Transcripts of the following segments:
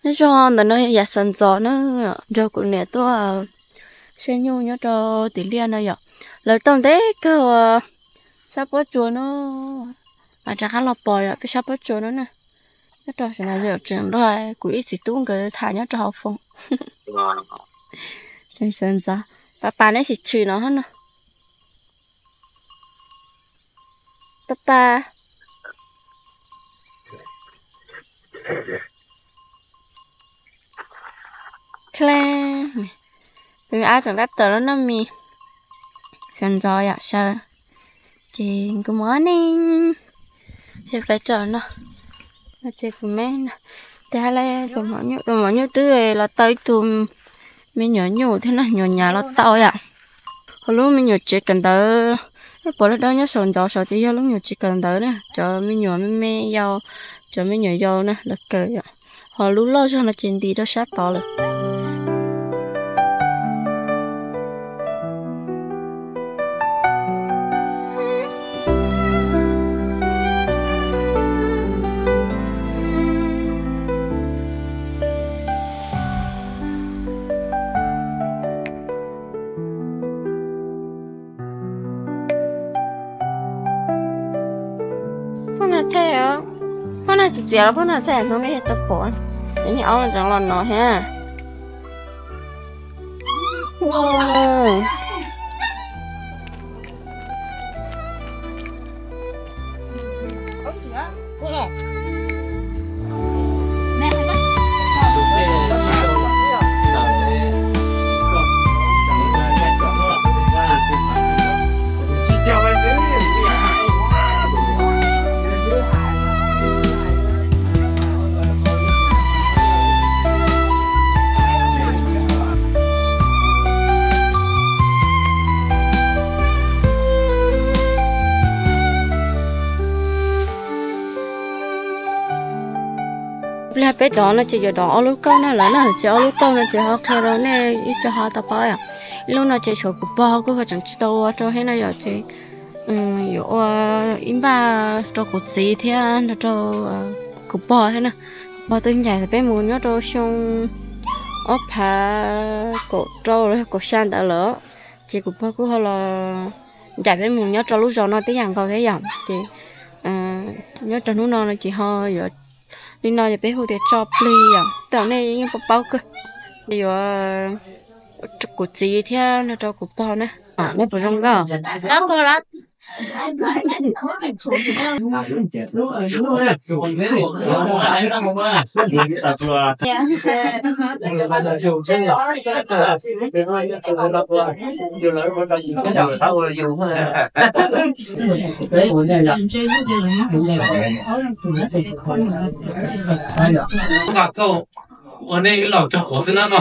Nyob zoo, ntawm no yog yav sawv ntxov na, nrog kuv niam tuaj saib nyuj nyob rau tim liaj no yom. Lawv tau ntev kawg uas sab pob tsuas no, mas rov qab los pom yom, peb sab pob tsuas no na. Nyob rau saum no yog tseem nrog kuv ib txiv tub nkawd tham nyob rau hauv foos. Sawv ntxov, pas pas neb sim tshwm no no. Pas pas. Tus me ab tseem tab tom los noj mis, sawv ntxov yom, sawv. Ces nkawd mus ob neeg, ces peb tso no, ces kuv me no, ces ha le tus maum nyuj twb los tau ib tug me nyuam nyuj thiab na, nyuam nyav los tau yom. Ho lub me nyuam tsev kawm ntawv, pom lub dawb nyob saum ntov saud ces yog lub me nyuam tsev kawm ntawv na, cov me nyuam me me yau, cov me nyuam yau na los kawm yom. Ho lub loj zog no ces nti rau sab tod lawm. Poj nag thaij os, poj nag txias txias los poj nag thaij hnub nej tau pom, es niag aub ntawd los no thiab. Pliag peb dov no ces yuav dov ob lub kauj na, lawv na ces ob lub kauj no ces ho qhia rau nej ib co ho tau paub yom. Ib lub no ces tshuav kuv pog kuj ho tseem tsis tau ua rau thiab no yom, ces yuav ua ib npaj rau kuv txiv thiab nrog rau kuv pog thiab na. Kuv pog twb ncaim peb mus nyob rau xyoo ob phav kaum rau los yog kaum xya ntawd lawm, ces kuv pog kuj ho los ncaim peb mus nyob rau lub zos no tib yam nkaus thiab yom. Ces nyob rau hnub no no ces ho yuav li no, yog peb hu tias tso plig yom, tam nej yeej paub paub kawg. Ces yuav kuv txiv thiab nrog rau kuv pog na. Nej puas zoo nkauj? Ua nej los tso quav xwb na no.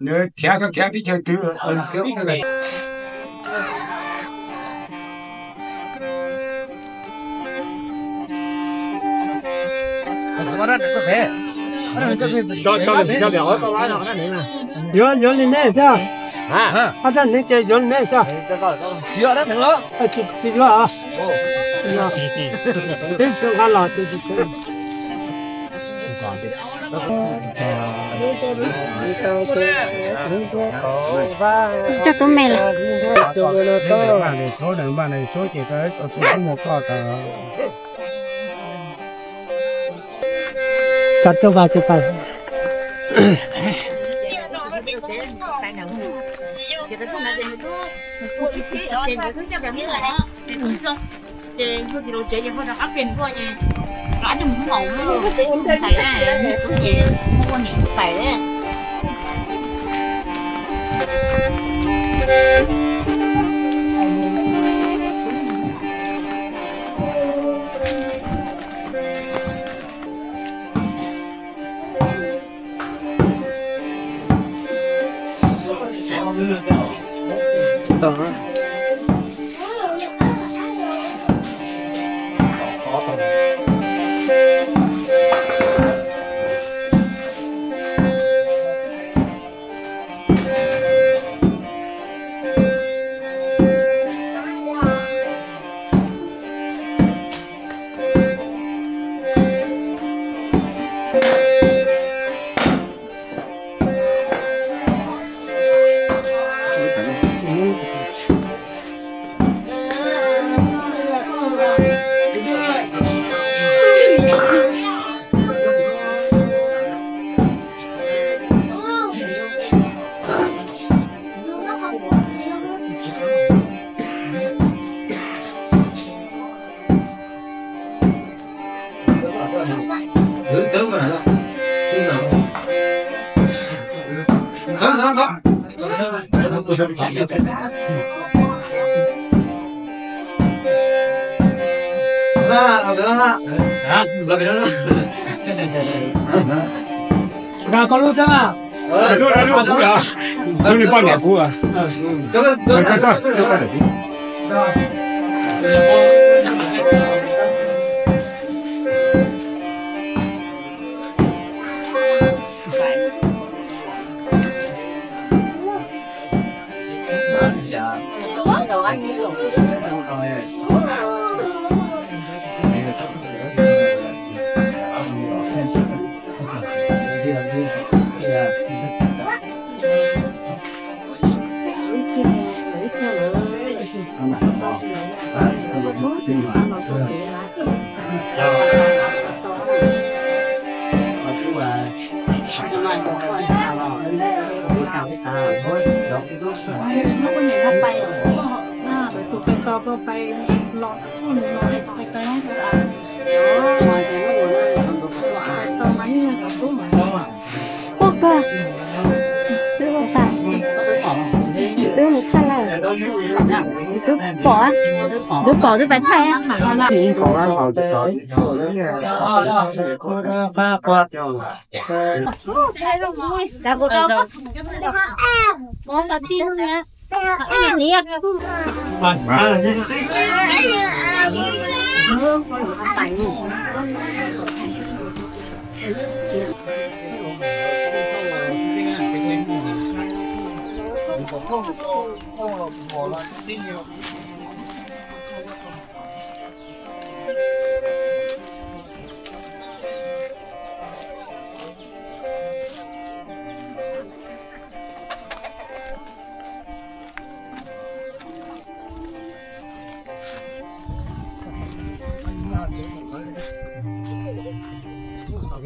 Nws khiav xyov khiav teb chaws twg. Yuav, yuav li nej xwb. Ob rab hneev ces yuav li nej xwb. Tsis yuav, tib tug nqa los. Coj tub me los. Cov tub vaj tub pais. Ces nchuav tis rau tsev ces ho rov qab pem tuaj ces rov qab coj mus hoob maum, tais, tais. Nkag koj lub txheeb na. Lub niag poj niam kuv. Ua kawg. Twb mus thaij lawm. Twb pom, twb pom twb pais thaij.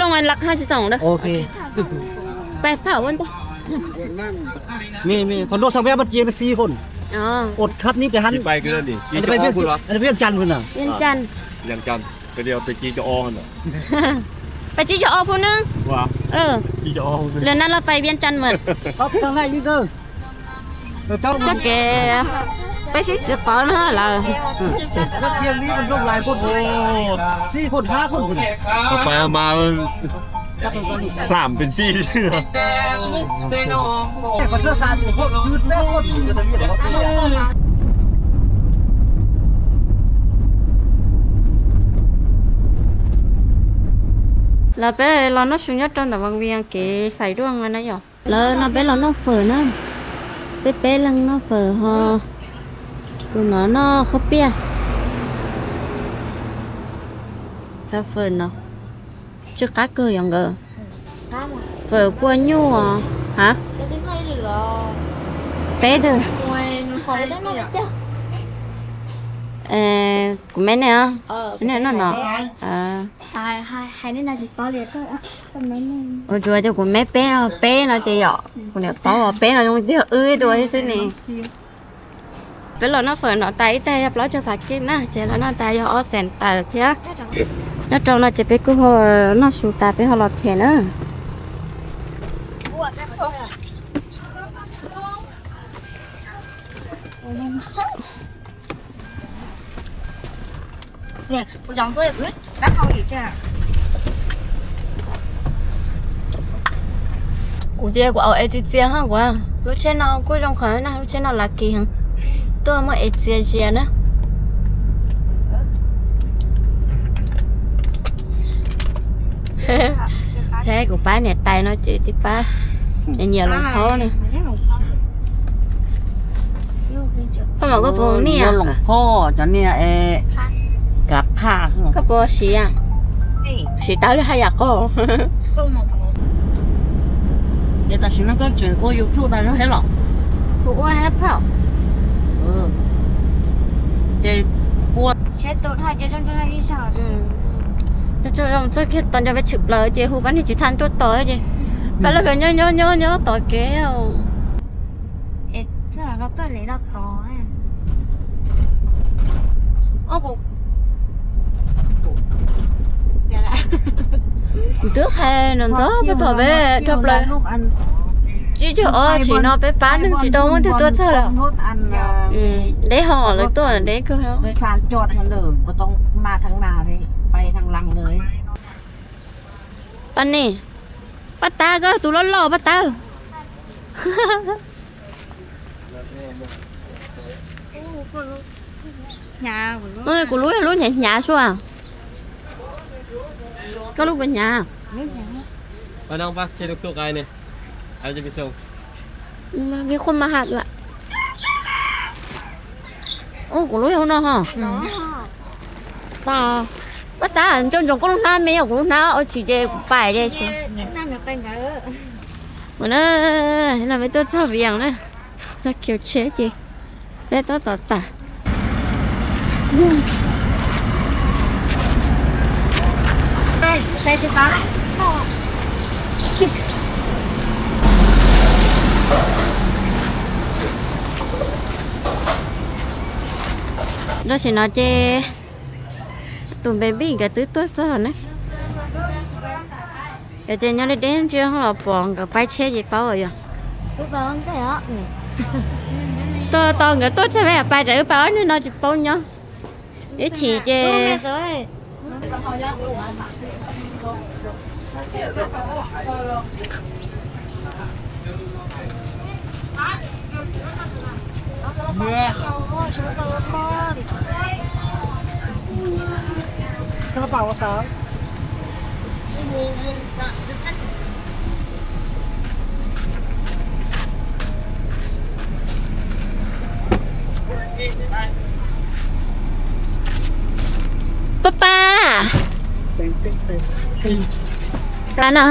luôn, anh lật hai xì sổng đây. Ok. Pais phau ua ntej. Nè, nè, còn đua xong với Bắc Giang nó xì hồn. Ột khắp ní cái Đi, đi, đi, đi, đi, đi. Anh biết Trần rồi nè. Yên Trần. Dần dần, cái điều phải chi cho o hơn nữa. Phải chi cho o phụ nữ. Wow. Lwm nab loj pais Vias Cas mas. Txoj kev peb sib txiv qov no lawm. Pais mas xam pes xij. Los peb los noj su nyob rau ntawm Vaj Vias kev xais duaj na yom. Lawv no peb los noj fawm na. Peb peb leeg noj fawm ho tus no noj qhob piaj. Fawm no tsw qab kawg yom nkawd. Fawm kua nyuj os. Ha? Peb twg? Kuv me nej os. Nej noj no. Ua tsuas ces kuv me peb, peb no ces yom, kuv niam paub peb no zoo tiag wb dua xwb ne. Peb los noj fawm no tas ib tag yog plaub caug phav kij na, ces los noj tas yog ob xees tawm thiab. Nyob rau no ces peb kuj ho noj su tas peb ho los khiav na. Kuv cia kuv au es txias txias ho kuv. Lub tsheb no kuj zoo qhov na, lub tsheb no lav kiv heev, tuaj muaj es txias zias na. Saib kuv pab niam tais no ces tib pab nyiam Loos Hab na. Koj mam koj puas niaj Loos Hab cov niag kav phaj koj puas siv, siv tau li haj yam qos. Ces tam sim no koj tseem ua YouTube tas zog thiab los? Kuv ua thiab phauj. Ces ua txog kiag tod nco peb tshwm plaws ces hu pab niag tsis txha tuaj tos ces pab lawv nyob nyob nyob nyob tom kev. Kuv twb hais no ntxov peb thaum peb dhau plaws tsib caug ob tsim no peb pab neeg tsis tau muaj twg tuaj txog lawm. Deb ho lawv tuaj deb kawg. Pab ni, pab tab koj tus loj loj pab tab. Kuv lub yog lub hnyav hnyav sua. Koj lub puas hnyav? Ub, kuv lub yog lub no ho. Pab tab, nco ntsoov koj lub hnab me, yog kuv lub hnab ua tsis ces kuv pais ces tsis. Ua na, no peb tuaj txog Vias na, txog kiv tsheb ces peb tab tom tawm. Tam sim no ces tus baby nkawd twb tuaj txog ne. Ces nyob li deb ntsia ho los pom nkawd pab tsheb ces paub yog. Tos nkawd tuaj txog peb pais tsam wb pab ob niag no tsis paub nyob. Ib chim ces Pab pab, no,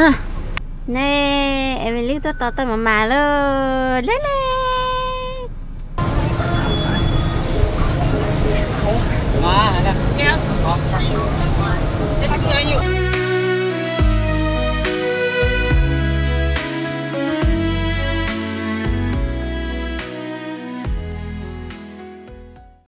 nej Emily tuaj tos tawm mas mas lawm le le.